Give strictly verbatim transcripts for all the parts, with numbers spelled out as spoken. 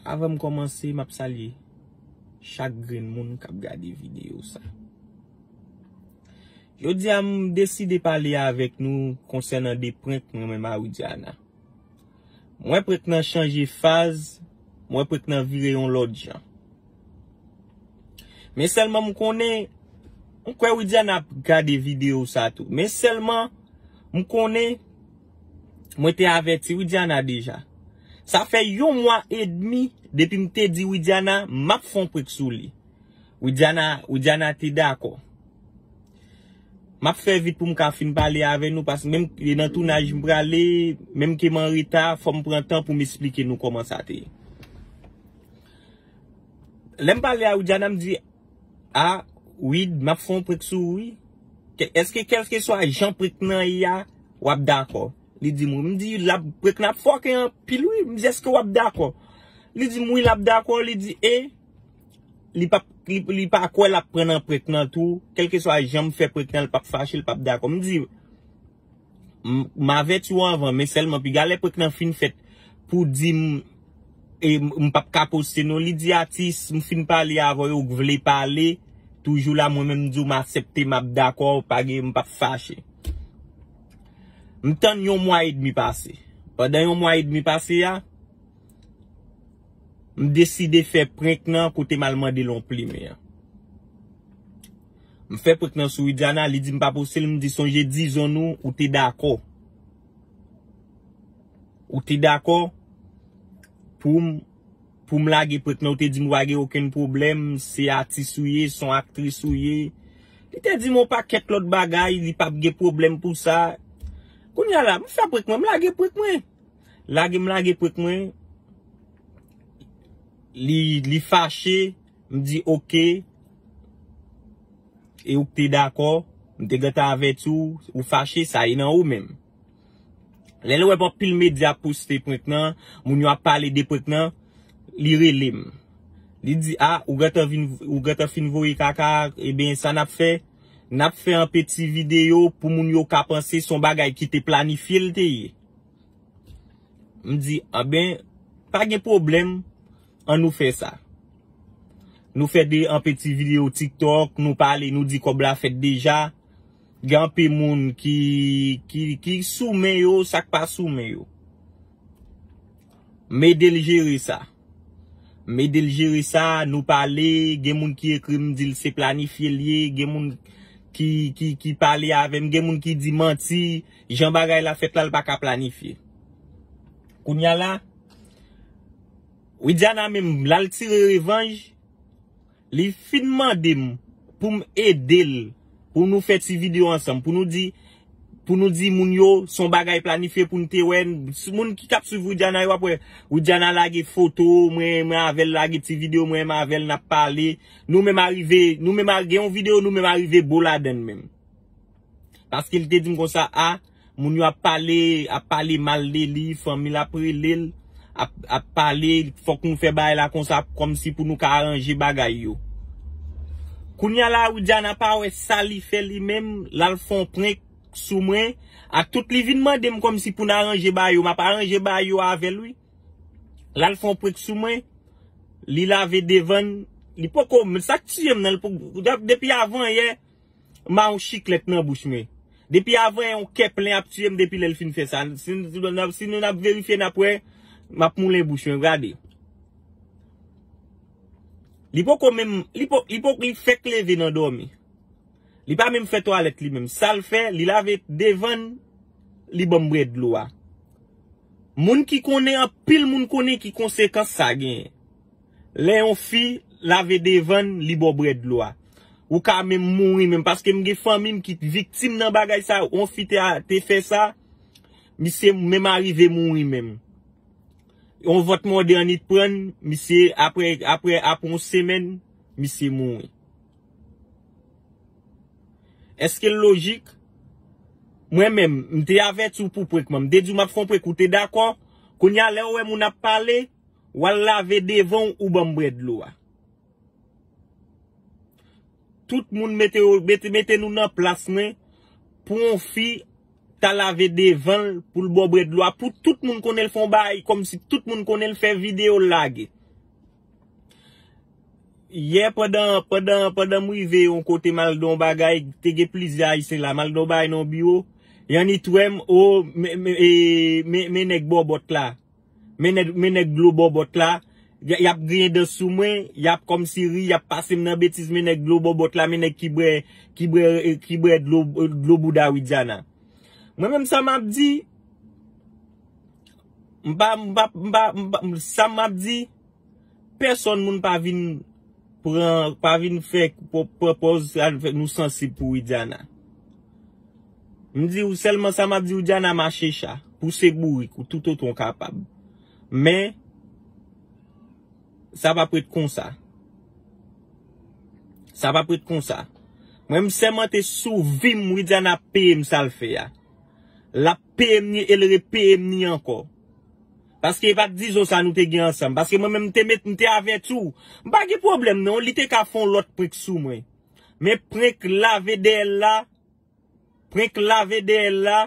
Avan m kòmanse, m ap salye chak grenn moun k ap gade videyo sa. Jodi a, m deside pale avèk nou konsènan de prank mwen menm a Widiana. M wè prank nan chanje faz, m wè prank nan vire yon lòt jan. Men sèlman m konnen, m kwè Widiana ap gade videyo sa tou. Men sèlman, m konnen, mwen te avèti Widiana deja. Sa fè yon mwa edmi depi m te di Widiana m ap fè yon prank sou li. Widiana, Widiana te dakò. M ap fè vit pou m ka fin pale avè nou, paske menm nan tounaj m prale, menm ke m an reta, fò m pran tan pou m esplike nou kòman sa te ye. Lè m pale a Widiana, m di, a, Wid, m ap fè yon prank sou ou, wi. Ke- Èske kèlkeswa jan prank nan ye a, w ap dakò? Li di m, wi. M di, l ap, prank nan ap fòke anpil, wi. M di, èske w ap dakò? Li di m, wi, l ap dakò. Li di, e, li p ap, li, li pa kwè l ap pran nan prank nan tou. Kèlkeswa jan m fè prank nan, l p ap fache, l p ap dakò. M di, m, m avèti w anvan, men sèlman piga lè prank nan fin fèt pou di m, e, m, m p ap ka poste non. Li di, atis, m fin pale avè w, ou vle pale, toujou la, mwen menm m di w m aksepte, m ap dakò, pa gen, m p ap fache. M tann yon mwa edmi pase. Pandan yon mwa edmi pase a, m deside fè prank nan kote m al mande l yon plimen an. M fè prank nan sou Widiana, li di m pa poste l, m di sonje dizon nou, ou te dakò. Ou te dakò pou m, pou m lage prank nan, ou te di m ou pa gen okenn pwoblèm, se atis ou ye, se yon aktris ou ye. Li te di m yon pakèt lòt bagay, li p ap gen pwoblèm pou sa. Kounye a la, m fè prank mwen, m lage prank mwen. Lage m lage prank mwen. Li, li fache, m di oke. E ou te dakò, m te gentan avèti w, ou fache, sa e nan ou menm. Lè l wè anpil medya ap poste prank nan, moun yo ap pale de prank nan, li rele m. Li di, a, ou gentan vin, ou gentan fin voye kaka, ebyen, sa n ap fè, n ap fè yon peti videyo pou moun yo ka panse se yon bagay ki te planifye l te ye. M di, anben, pa gen pwoblèm, ann nou fè sa. Nou fè de, yon peti videyo TikTok, nou pale, nou di kòb la fèt deja. Gen anpil moun ki, ki, ki sou men yo, sa k pa sou men yo. M ede l jere sa. M ede l jere sa, nou pale, gen moun ki ekri m di l se planifye l ye, gen moun ki, ki, ki pale avè m, gen moun ki di manti, jan bagay la fèt la, l pa ka planifye. Kounye a la, Widiana menm, l al tire revanj, li fin mande m pou m ede l, pou nou fè ti videyo ansanm, pou nou di, pou nou di moun yo se yon bagay planifye pou n te wè. Moun ki t ap swiv Widiana yo ap wè Widiana lage foto mwen, mwen avè l lage ti videyo mwen, mwen avè l n ap pale. Nou menm arive, nou menm a- gen yon videyo nou menm arive bo ladann menm. Paske li te di m konsa, a, moun yo ap pale, ap pale mal de li, fanmi l ap rele l, ap, ap pale, fòk nou fè bagay la konsa, kòmsi pou nou ka aranje bagay yo. Kounye a la, Widiana pa wè sa li fè li menm, l al fè yon prank sou mwen, ak tout li vin mande m kòmsi pou n aranje bagay yo, m ap aranje bagay yo avè l, wi. L al fè yon prank sou mwen, li lave devan l, li poko, men sa k tiye m nan, li poko, depi avan yè, m a yon chiklèt nan bouch mwen. Depi avan yon kè plen ap tiye m depi lè l fin fè sa. Si, si, si nou n ap verifye, n ap wè, m ap moulen bouch mwen, gade. Li poko menm, li po, li po, li fèk leve nan dòmi. Li pa menm fè twalèt li menm. Sa l fè, li lave devan l, li ban m bwè dlo a. Moun ki konnen, anpil moun konnen ki konsekans sa genyen. Lè yon fi lave devan l, li ba w bwè dlo a. Ou ka menm mouri menm, paske m gen fanmi m ki viktim nan bagay sa, yon fi te, te fè sa, misye menm arive mouri menm. Yon vòt mòde annit prann, misye, apre, apre, apre yon semèn, misye mouri. Èske l lojik? Mwen menm, m te avèti w pou prank mwen. M te di w m ap fè yon prank, ou te dakò. Kounye a, lè w wè moun ap pale, w al lave devan w, ou ban m bwè dlo a. Tout moun mete, mete, mete nou nan plas mwen pou yon fi ta lave devan l pou l ba w bwè dlo a. Pou tout moun konnen l fè yon bagay, kòmsi tout moun konnen l fè videyo l lage. Yè pandan, pandan, pandan m rive yon kote m al nan yon bagay, te gen plizyè Ayisyen la, m al nan yon bagay nan yon biwo, y annik wè m, o, men, men, e, men, men nèg bòbòt la. Men nèg, men nèg dlo bòbòt la, y, y ap griyen dan sou mwen, y ap kòmsi ri, y ap pase m nan betiz, men nèg dlo bòbòt la, men nèg ki bwè, ki bwè, ki bwè dlo, dlo bouda Widiana. Mwen menm sa m ap di, m pa, m pa, m pa, m pa, sa m ap di, pèsonn moun pa vin pran, pa vin fè, pran pòz nou sansib pou Widiana. M di w sèlman sa m ap di w, Diana, mache cha, pouse bourik ou toutotan w kapab. Men, sa p ap ret konsa. Sa p ap ret konsa. Mwen, m sèmante sou vi m, Widiana ap peye m sa l fè a. L ap peye m ni, e l repeye m ni ankò. Paske e pa t dizon sa nou te gen ansanm. Paske mwen menm, m te met, m te avèti w. M pa gen pwoblèm, non. Li te ka fè yon lòt prank sou mwen. Men prank lave dèyè l la, prank lave dèyè l la,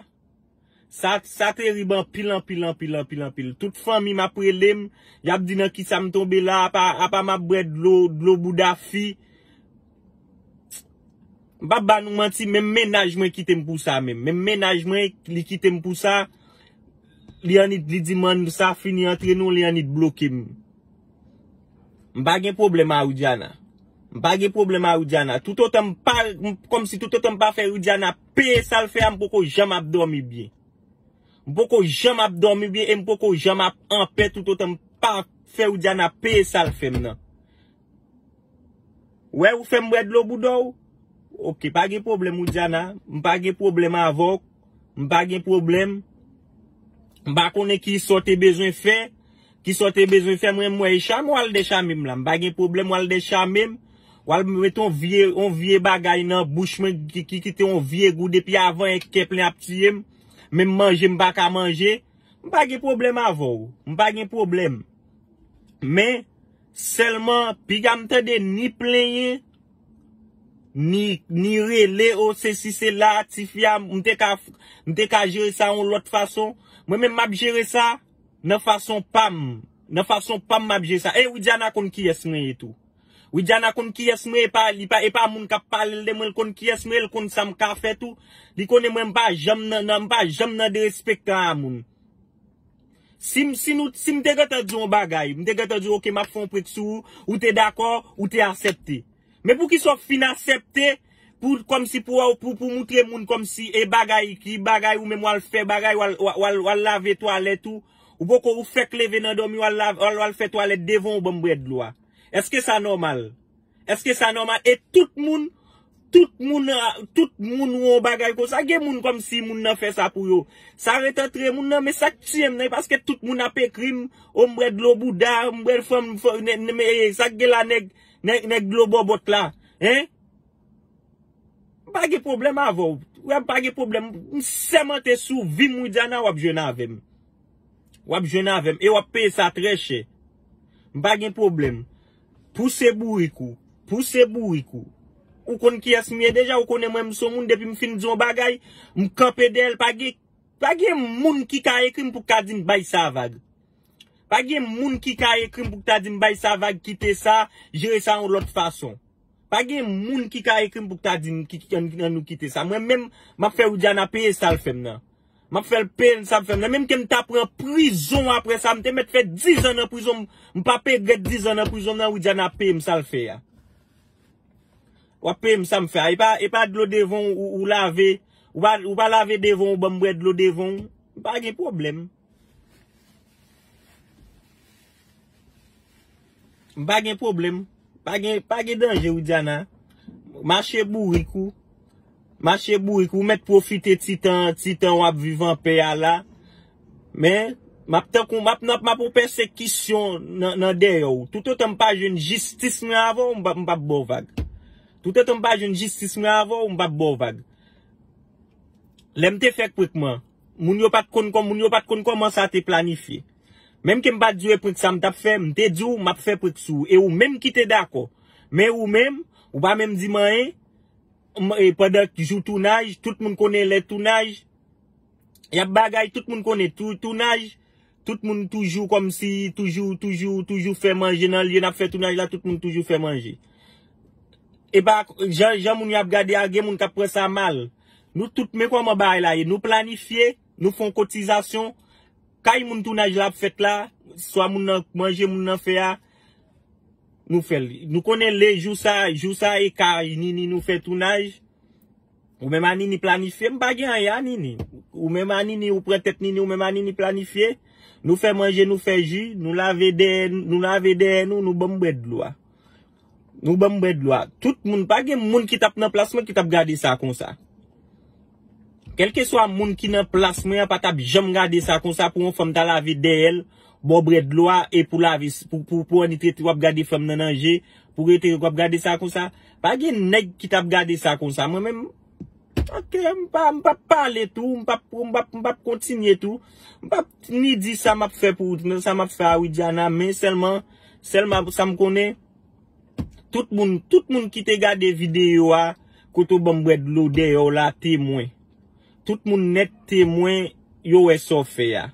sa, sa terib anpil, anpil, anpil, anpil, anpil. Tout fanmi m ap rele m, y ap di nan kisa m tonbe la, apa, apa m ap bwè dlo, dlo bouda fi. M p ap ba nou manti, menm mennaj mwen kite m pou sa menm. Menm mennaj mwen, li kite m pou sa. Li annik, li di m, "Sa fini antre nou," li annik bloke m. M pa gen pwoblèm a Widiana. M pa gen pwoblèm a Widiana. Toutotan m pa, m, kòmsi toutotan m pa fè Widiana peye sa l fè a, m poko janm ap dòmi byen. M poko janm ap dòmi byen e m poko janm ap anpè toutotan m pa fè Widiana peye sa l fè m nan. Wè, ou fè m bwè dlo bouda w? Oke, pa gen pwoblèm, Widiana. M pa gen pwoblèm avè w. M pa gen pwoblèm. M pa konnen ki sa w te bezwen fè. Ki sa w te bezwen fè, mwen, m wè e chame w al dèchame m la. M pa gen pwoblèm, w al dèchame m. W al met yon vye, yon vye bagay nan bouch mwen ki, ki kite yon vye gou depi avan, e kè plen ap tiye m. Menm manje, m pa ka manje. M pa gen pwoblèm avè w. M pa gen pwoblèm. Men, sèlman, piga m tande ni plenyen, ni, ni rele, o, sesi, sela, tifi a, m te ka, m te ka jere sa yon lòt fason. Mwen menm, m ap jere sa nan fason pa m. Nan fason pa m, m ap jere sa. E Widiana konn kiyès mwen ye tou. Widiana konn kiyès mwen, e pa, li pa, e pa moun k ap pale l de mwen, l konn kiyès mwen, l konn sa m ka fè tou. Li konnen mwen, m pa janm nan, nan, m pa janm nan derespektan a moun. Si m, si nou, si m te gentan di yon bagay, m te gentan di, "Oke, m ap fè yon prank sou ou," ou te dakò, ou te aksepte. Men poukisa w fin aksepte pou, kòmsi pou, pou, pou moutre moun kòmsi e bagay, ki bagay ou menm w al fè bagay, w al, w al, w al, w al lave twalèt ou, ou poko, ou fèk leve nan dòmi, w al lave, w al, w al fè twalèt devan w ban m bwè dlo a. Èske sa nòmal? Èske sa nòmal? E tout moun, tout moun, ah, tout moun wè yon bagay konsa. Gen moun kòmsi moun nan fè sa pou yo. Sa ret antre moun nan, men sa k tiye m nan, e paske tout moun ap ekri m, o, m bwè dlo bouda, m bwè fanm, fanm, nè, nè, men, eh, sa k gen la, nèg, nèg, nèg dlo bòbòt la, hein? M pa gen pwoblèm avè w. Wè, m pa gen pwoblèm. M sèmante sou vi m, Widiana, w ap jwenn avè m. W ap jwenn avè m. E w ap peye sa trè chè. M pa gen pwoblèm. Pouse bourik ou. Pouse bourik ou. Ou konn kiyès m ye deja, ou konnen mwen, m se yon moun, depi m fin di yon bagay, m kanpe dèyè l, pa gen, pa gen moun ki ka ekri m pou ka di m bay sa vag. Pa gen moun ki ka ekri m pou ta di m bay sa vag, kite sa, jere sa yon lòt fason. Pa gen moun ki ka ekri m pou ta di m ki, ki, ann, ann nou kite sa. Mwen menm, m ap fè Widiana peye sa l fè m nan. M ap fè l peye sa l fè m nan. Menm ke m ta pran prizon apre sa, m te mèt fè dizan nan prizon, m, m p ap regrèt dizan nan prizon nan, Widiana ap peye m sa l fè a. W ap peye m sa m fè a. E pa, e pa dlo devan w, ou, ou lave, ou pa, ou pa lave devan w, ou ban m bwè dlo devan w. M pa gen pwoblèm. M pa gen pwoblèm. Pa gen, pa gen danje, Widiana. Mache bourik ou. Mache bourik ou. Ou mèt pwofite ti tan, ti tan w ap viv anpè a la. Men, m ap tankou, m ap, m ap, m ap yon pèsekisyon nan, nan dèyè w. Toutotan m pa jwenn jistis mwen avè w, m p ap, m p ap ba w vag. Toutotan m pa jwenn jistis mwen avè w, m p ap ba w vag. Lè m te fè prank mwen, moun yo pa t konn kòm, moun yo pa t konn kòman sa te planifye. Menm ke m pa t di w e prank sa m t ap fè, m te di w m ap fè prank sou ou. E ou menm ki te dakò. Men ou menm, ou pa menm di m anyen. M, e pandan jou tounaj, tout moun konnen lè tounaj, y ap bagay, tout moun konnen tou, tounaj, Tout moun toujou kòmsi, toujou, toujou, toujou fè manje nan lye n ap fè tounaj la, tout moun toujou fè manje. E pa jan, jan moun yo ap gade a, gen moun k ap pran sa mal. Nou tout, men kòman bagay la ye. Nou planifye, nou fè yon kotizasyon. Kay moun tounaj la ap fèt la, swa moun nan manje moun nan fè a, nou fè l. Nou konnen le jou sa, jou sa e kay Nini nou fè tounaj. Ou menm a Nini planifye, m pa gen anyen a Nini. Ou menm a Nini, ou pran tèt Nini, ou menm a Nini planifye. Nou fè manje, nou fè ji, nou lave dèyè, nou lave dèyè nou, nou ban m bwè dlo a. Nou ban m bwè dlo a. Tout moun, pa gen moun ki t ap nan plas mwen ki t ap gade sa konsa. Kèlkeswa moun ki nan plas mwen an pa t ap janm gade sa konsa pou yon fanm ta lave dèyè l, ba w bwè dlo a, e pou lave, pou, pou, pou annik rete w ap gade fanm nan nan je, pou rete w ap gade sa konsa. Pa gen nèg ki t ap gade sa konsa. Mwen menm, ok, m pa, m p ap pale tou, m p ap, m p ap, m p ap kontinye tou. M p ap ni di sa m ap fè pou, sa m ap fè a Widiana, men sèlman, sèlman sa m konnen, tout moun, tout moun ki te gade videyo a, kote w ban m bwè dlo dèyè w la, temwen. Tout moun nèt temwen, yo wè sa w fè a.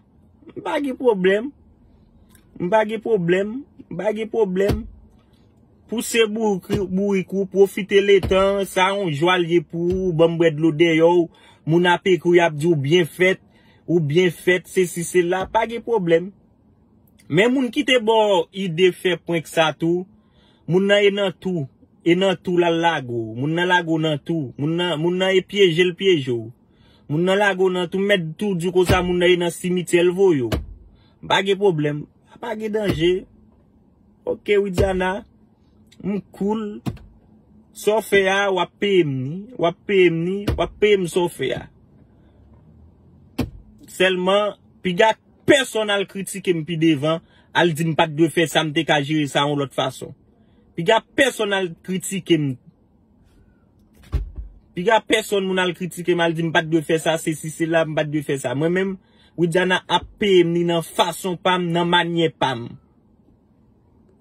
M pa gen pwoblèm. M pa gen pwoblèm. M pa gen pwoblèm. Pouse bourik, bourik ou, pwofite letan, sa yon jwa l ye pou ou, ban m bwè dlo dèyè w, moun ap ekri, y ap di w byen fèt, ou byen fèt, sesi, sela, pa gen pwoblèm. Men moun ki te ba w ide fè prank sa tou, moun nan e nan tou, e nan tou l al lage w, moun nan lage w nan tou, moun nan, moun nan e pyeje l pyeje w. Moun nan lage w nan tou, m mèt tou di w konsa, moun nan e nan simityè l voye w. Pa gen pwoblèm, pa gen danje. Ok, Widiana, m cool. Sa w fè a, w ap peye m ni, w ap peye m ni, w ap peye m sa w fè a. Sèlman, piga pèsonn al kritike m pi devan, al di m pa t dwe fè sa, m te ka jere sa yon lòt fason. Piga pèsonn al kritike m. Piga pèsonn moun al kritike m, al di m pa t dwe fè sa, sesi, sela, m pa t dwe fè sa. Mwen menm, Widiana ap peye m ni nan fason pa m, nan manyè pa m.